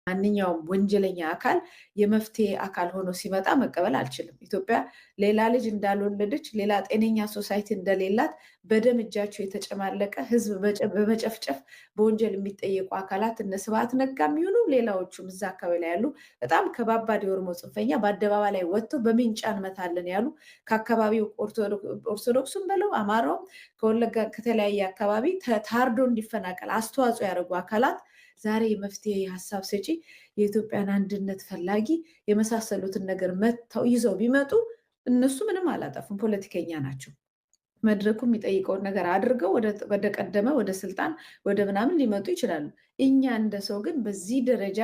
ማንኛውም ወንጀለኛ አካል የመፍትሄ አካል ሆኖ ሲመጣ መቀበል አልችልም። ኢትዮጵያ ሌላ ልጅ እንዳልወለደች፣ ሌላ ጤነኛ society እንደሌላት፣ በደም እጃቸው የተጨማለቀ፣ ህዝብ በመጨፍጨፍ በወንጀል የሚጠየቁ አካላት እነ ስብሐት ነጋ የሚሆኑ ሌላዎቹም እዛ አካባቢ ላይ ያሉ በጣም ከባባድ የኦሮሞ ጽንፈኛ በአደባባይ ላይ ወጥተው በሜንጫ እንመታለን ያሉ፣ ከአካባቢው ኦርቶዶክሱም በለው አማራውም ከወለጋ ከተለያየ አካባቢ ታርዶ እንዲፈናቀል አስተዋጽኦ ያደረጉ አካላት ዛሬ የመፍትሄ ሀሳብ ሰጪ፣ የኢትዮጵያን አንድነት ፈላጊ የመሳሰሉትን ነገር መጥተው ይዘው ቢመጡ እነሱ ምንም አላጠፉም፣ ፖለቲከኛ ናቸው። መድረኩ የሚጠይቀውን ነገር አድርገው ወደ ቀደመ ወደ ስልጣን ወደ ምናምን ሊመጡ ይችላሉ። እኛ እንደ ሰው ግን በዚህ ደረጃ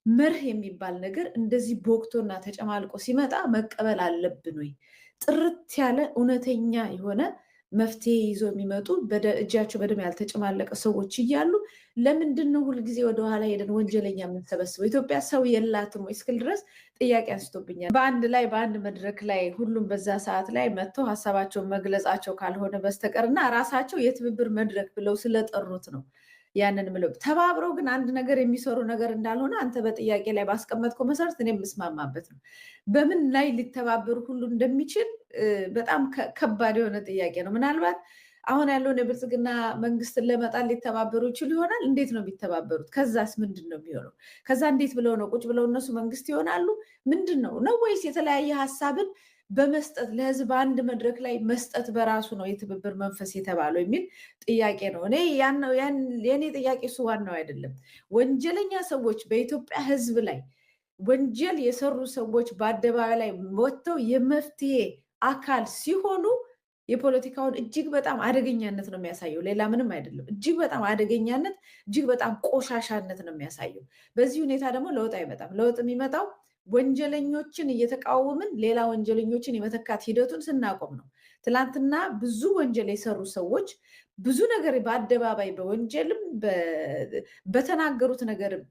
መርህ የሚባል ነገር እንደዚህ ቦክቶና ተጨማልቆ ሲመጣ መቀበል አለብን ወይ? ጥርት ያለ እውነተኛ የሆነ መፍትሄ ይዞ የሚመጡ፣ እጃቸው በደም ያልተጨማለቀ ሰዎች እያሉ ለምንድን ነው ሁልጊዜ ወደኋላ ሄደን ወንጀለኛ የምንሰበስበው? ኢትዮጵያ ሰው የላትም ወይ እስክል ድረስ ጥያቄ አንስቶብኛል። በአንድ ላይ በአንድ መድረክ ላይ ሁሉም በዛ ሰዓት ላይ መጥተው ሀሳባቸውን መግለጻቸው ካልሆነ በስተቀር እና ራሳቸው የትብብር መድረክ ብለው ስለጠሩት ነው ያንን ምለው። ተባብረው ግን አንድ ነገር የሚሰሩ ነገር እንዳልሆነ አንተ በጥያቄ ላይ ባስቀመጥከው መሰረት እኔ የምስማማበት ነው። በምን ላይ ሊተባበሩ ሁሉ እንደሚችል በጣም ከባድ የሆነ ጥያቄ ነው። ምናልባት አሁን ያለውን የብልጽግና መንግስትን ለመጣል ሊተባበሩ ይችሉ ይሆናል። እንዴት ነው የሚተባበሩት? ከዛስ ምንድን ነው የሚሆነው? ከዛ እንዴት ብለው ነው ቁጭ ብለው እነሱ መንግስት ይሆናሉ? ምንድን ነው ነው ወይስ የተለያየ ሀሳብን በመስጠት ለህዝብ አንድ መድረክ ላይ መስጠት በራሱ ነው የትብብር መንፈስ የተባለው የሚል ጥያቄ ነው። እኔ የኔ ጥያቄ እሱ ዋናው አይደለም። ወንጀለኛ ሰዎች፣ በኢትዮጵያ ህዝብ ላይ ወንጀል የሰሩ ሰዎች በአደባባይ ላይ ወጥተው የመፍትሄ አካል ሲሆኑ የፖለቲካውን እጅግ በጣም አደገኛነት ነው የሚያሳየው። ሌላ ምንም አይደለም። እጅግ በጣም አደገኛነት፣ እጅግ በጣም ቆሻሻነት ነው የሚያሳየው። በዚህ ሁኔታ ደግሞ ለውጥ አይመጣም። ለውጥ የሚመጣው ወንጀለኞችን እየተቃወምን ሌላ ወንጀለኞችን የመተካት ሂደቱን ስናቆም ነው። ትላንትና ብዙ ወንጀል የሰሩ ሰዎች፣ ብዙ ነገር በአደባባይ በወንጀልም በተናገሩት ነገርም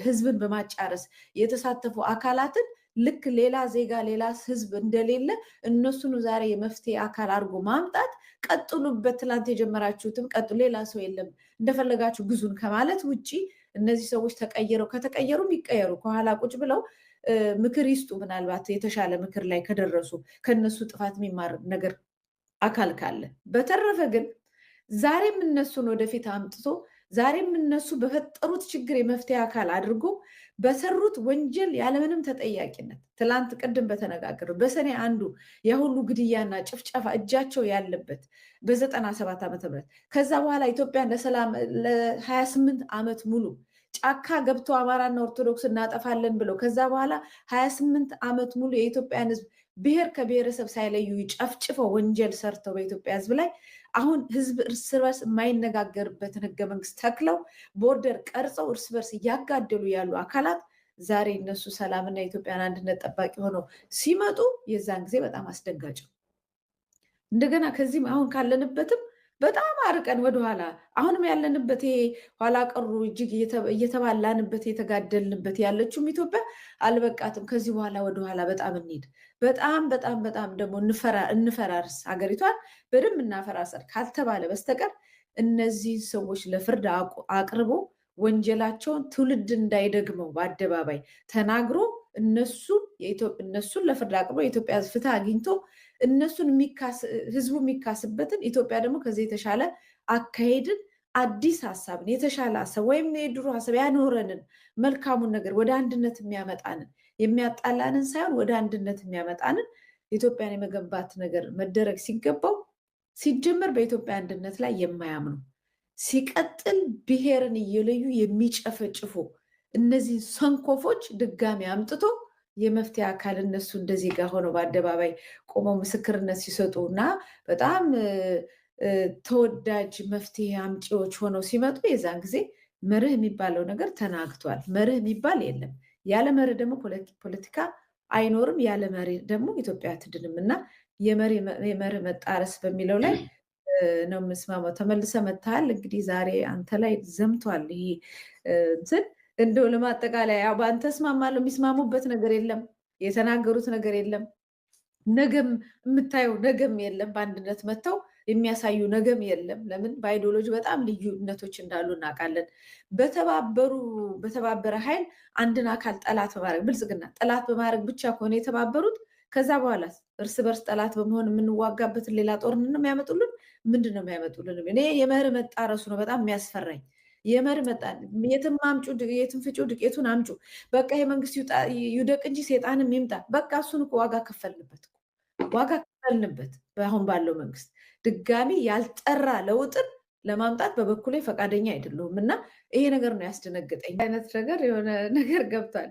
ህዝብን በማጫረስ የተሳተፉ አካላትን ልክ ሌላ ዜጋ ሌላ ህዝብ እንደሌለ እነሱኑ ዛሬ የመፍትሄ አካል አድርጎ ማምጣት፣ ቀጥሉበት፣ ትላንት የጀመራችሁትም ቀጥሉ፣ ሌላ ሰው የለም፣ እንደፈለጋችሁ ግዙን ከማለት ውጭ እነዚህ ሰዎች ተቀይረው ከተቀየሩም ይቀየሩ፣ ከኋላ ቁጭ ብለው ምክር ይስጡ። ምናልባት የተሻለ ምክር ላይ ከደረሱ፣ ከነሱ ጥፋት የሚማር ነገር አካል ካለ። በተረፈ ግን ዛሬም እነሱን ወደፊት አምጥቶ፣ ዛሬም እነሱ በፈጠሩት ችግር የመፍትሄ አካል አድርጎ፣ በሰሩት ወንጀል ያለምንም ተጠያቂነት፣ ትላንት ቅድም በተነጋገሩ በሰኔ አንዱ የሁሉ ግድያና ጭፍጨፋ እጃቸው ያለበት በ97 ዓመተ ምህረት፣ ከዛ በኋላ ኢትዮጵያን ለሰላም ለ28 ዓመት ሙሉ ጫካ ገብቶ አማራና ኦርቶዶክስ እናጠፋለን ብለው፣ ከዛ በኋላ 28 ዓመት ሙሉ የኢትዮጵያን ሕዝብ ብሔር ከብሔረሰብ ሳይለዩ ጨፍጭፈው ወንጀል ሰርተው በኢትዮጵያ ሕዝብ ላይ፣ አሁን ሕዝብ እርስ በርስ የማይነጋገርበትን ህገ መንግስት ተክለው፣ border ቀርጸው እርስ በርስ እያጋደሉ ያሉ አካላት ዛሬ እነሱ ሰላምና የኢትዮጵያን አንድነት ጠባቂ ሆነው ሲመጡ የዛን ጊዜ በጣም አስደንጋጭ ነው። እንደገና ከዚህም አሁን ካለንበትም በጣም አርቀን ወደኋላ አሁንም ያለንበት ይሄ ኋላ ቀሩ እጅግ እየተባላንበት የተጋደልንበት ያለችውም ኢትዮጵያ አልበቃትም። ከዚህ በኋላ ወደኋላ በጣም እንሂድ። በጣም በጣም በጣም ደግሞ እንፈራርስ፣ ሀገሪቷን በደንብ እናፈራርሳል ካልተባለ በስተቀር እነዚህን ሰዎች ለፍርድ አቅርቦ ወንጀላቸውን ትውልድ እንዳይደግመው በአደባባይ ተናግሮ እነሱን ለፍርድ አቅርቦ የኢትዮጵያ ሕዝብ ፍትህ አግኝቶ እነሱን ህዝቡ የሚካስበትን፣ ኢትዮጵያ ደግሞ ከዚህ የተሻለ አካሄድን፣ አዲስ ሀሳብን፣ የተሻለ ሀሳብ ወይም የድሮ ሀሳብ ያኖረንን መልካሙን ነገር፣ ወደ አንድነት የሚያመጣንን፣ የሚያጣላንን ሳይሆን ወደ አንድነት የሚያመጣንን ኢትዮጵያን የመገንባት ነገር መደረግ ሲገባው፣ ሲጀመር በኢትዮጵያ አንድነት ላይ የማያምኑ፣ ሲቀጥል ብሔርን እየለዩ የሚጨፈጭፉ እነዚህን ሰንኮፎች ድጋሚ አምጥቶ የመፍትሄ አካል እነሱ እንደዚህ ጋር ሆነው በአደባባይ ቆመው ምስክርነት ሲሰጡ እና በጣም ተወዳጅ መፍትሄ አምጪዎች ሆነው ሲመጡ የዛን ጊዜ መርህ የሚባለው ነገር ተናግቷል። መርህ የሚባል የለም። ያለ መርህ ደግሞ ፖለቲካ አይኖርም። ያለ መርህ ደግሞ ኢትዮጵያ አትድንም እና የመርህ መጣረስ በሚለው ላይ ነው የምስማማው። ተመልሰ መጥተሃል። እንግዲህ ዛሬ አንተ ላይ ዘምቷል ይሄ እንትን። እንደው ለማጠቃለያ ያው በአንተ እስማማለሁ። የሚስማሙበት ነገር የለም፣ የተናገሩት ነገር የለም፣ ነገም የምታየው ነገም የለም። በአንድነት መጥተው የሚያሳዩ ነገም የለም። ለምን በ ideology በጣም ልዩነቶች እንዳሉ እናውቃለን። በተባበረ ኃይል አንድን አካል ጠላት በማድረግ፣ ብልጽግና ጠላት በማድረግ ብቻ ከሆነ የተባበሩት፣ ከዛ በኋላ እርስ በርስ ጠላት በመሆን የምንዋጋበትን ሌላ ጦርነት ነው የሚያመጡልን? ምንድን ነው የሚያመጡልን? እኔ የመርህ መጣረሱ ነው በጣም የሚያስፈራኝ። የመርህ መጣ፣ የትም አምጩ፣ የትም ፍጩ፣ ዱቄቱን አምጩ። በቃ የመንግስት ይውደቅ እንጂ ሴጣንም ይምጣ። በቃ እሱን እኮ ዋጋ ከፈልንበት፣ ዋጋ ከፈልንበት። አሁን ባለው መንግስት ድጋሚ ያልጠራ ለውጥን ለማምጣት በበኩሌ ፈቃደኛ አይደለሁም እና ይሄ ነገር ነው ያስደነገጠኝ። አይነት ነገር የሆነ ነገር ገብቷል።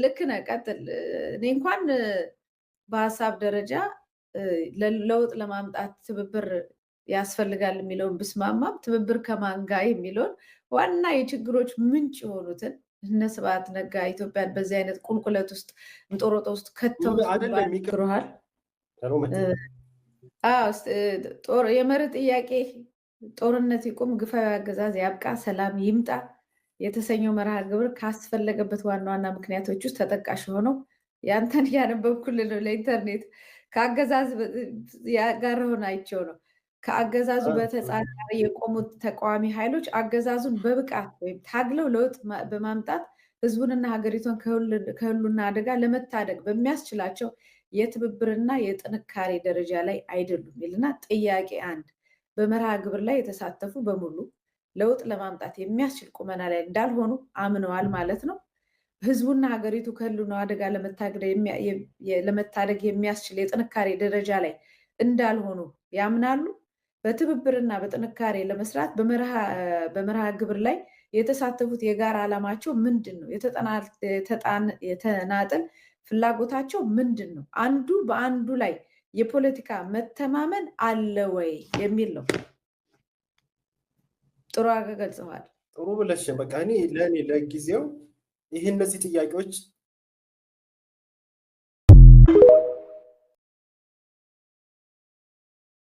ልክ ነህ፣ ቀጥል። እኔ እንኳን በሀሳብ ደረጃ ለውጥ ለማምጣት ትብብር ያስፈልጋል የሚለውን ብስማማም፣ ትብብር ከማን ጋር የሚለውን ዋና የችግሮች ምንጭ የሆኑትን እነ ስብሐት ነጋ ኢትዮጵያን በዚህ አይነት ቁልቁለት ውስጥ፣ እንጦሮጦ ውስጥ ከተው ግሮሃል። የመርህ ጥያቄ "ጦርነት ይቁም፣ ግፋዊ አገዛዝ ያብቃ፣ ሰላም ይምጣ" የተሰኘው መርሃ ግብር ካስፈለገበት ዋና ዋና ምክንያቶች ውስጥ ተጠቃሽ የሆነው፣ ያንተን እያነበብኩልህ ነው፣ ለኢንተርኔት ከአገዛዝ ጋር ሆነ አይቼው ነው። ከአገዛዙ በተጻራሪ የቆሙት ተቃዋሚ ኃይሎች አገዛዙን በብቃት ወይም ታግለው ለውጥ በማምጣት ህዝቡንና ሀገሪቷን ከህልውና አደጋ ለመታደግ በሚያስችላቸው የትብብርና የጥንካሬ ደረጃ ላይ አይደሉም ይልና፣ ጥያቄ 1፣ በመርሃ ግብር ላይ የተሳተፉ በሙሉ ለውጥ ለማምጣት የሚያስችል ቁመና ላይ እንዳልሆኑ አምነዋል ማለት ነው? ህዝቡና ሀገሪቱ ከህልውና አደጋ ለመታደግ የሚያስችል የጥንካሬ ደረጃ ላይ እንዳልሆኑ ያምናሉ? በትብብርና በጥንካሬ ለመስራት በመርሃ ግብር ላይ የተሳተፉት የጋራ ዓላማቸው ምንድን ነው? የተናጥል ፍላጎታቸው ምንድን ነው? አንዱ በአንዱ ላይ የፖለቲካ መተማመን አለ ወይ የሚል ነው። ጥሩ አድርገህ ገልጸዋል። ጥሩ ብለሽ፣ በቃ እኔ ለእኔ ለጊዜው ይህ እነዚህ ጥያቄዎች